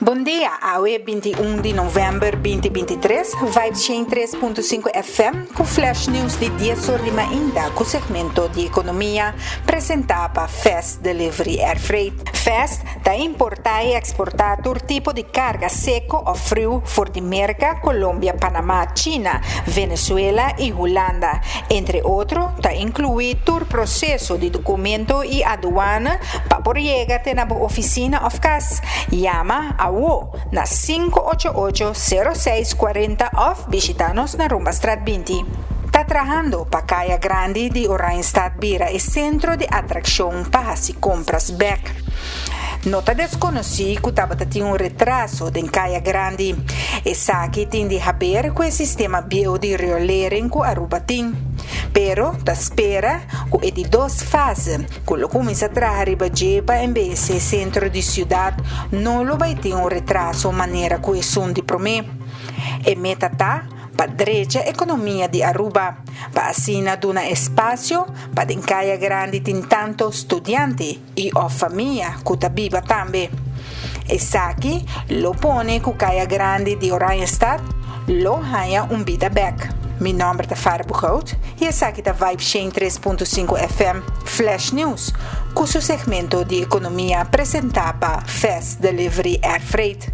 Bon dia, awe 21 di november 2023, Vibes 103.5 FM cu Flash News di 10 or di mainta cu segmento di economia presenta pa Fast Delivery Air Freight. Fast ta importa y exporta tur tipo di carga seco of friu for di Merca, Colombia, Panama, China, Venezuela y Hulanda. Entre otro, ta inclui tur proceso di documento y aduana pa por yega te na bo oficina of cas. Yama awo na 588-0640 of bishita nos na Rumbastraat 20. Ta trahando pa Caya Grandi di Oranjestad bira e centro di atraccion pa haci compras bek. No ta desconoci cu tabata tin un retraso den Caya Grandi. Esaki tin di haber cu e sistema bieu di riolering cu Aruba tin. Pero ta spera cu e di dos fase, cu lo cuminsa traha riba dje pa embeyece centro di ciudad, no lo bay tin un retraso manera cu esun di prome. E meta ta pa drecha economia di Aruba, pa asina duna espacio pa den Caya Grandi tin tanto studiante y of famia cu ta biba tambe. Esaki lo pone cu Caya Grandi di Oranjestad lo haya un bida bek. Mi nomber ta Farah Buchhout y esaki ta Vibe 103.5 FM Flash News, cu su segmento di economia presenta pa Fast Delivery Air Freight.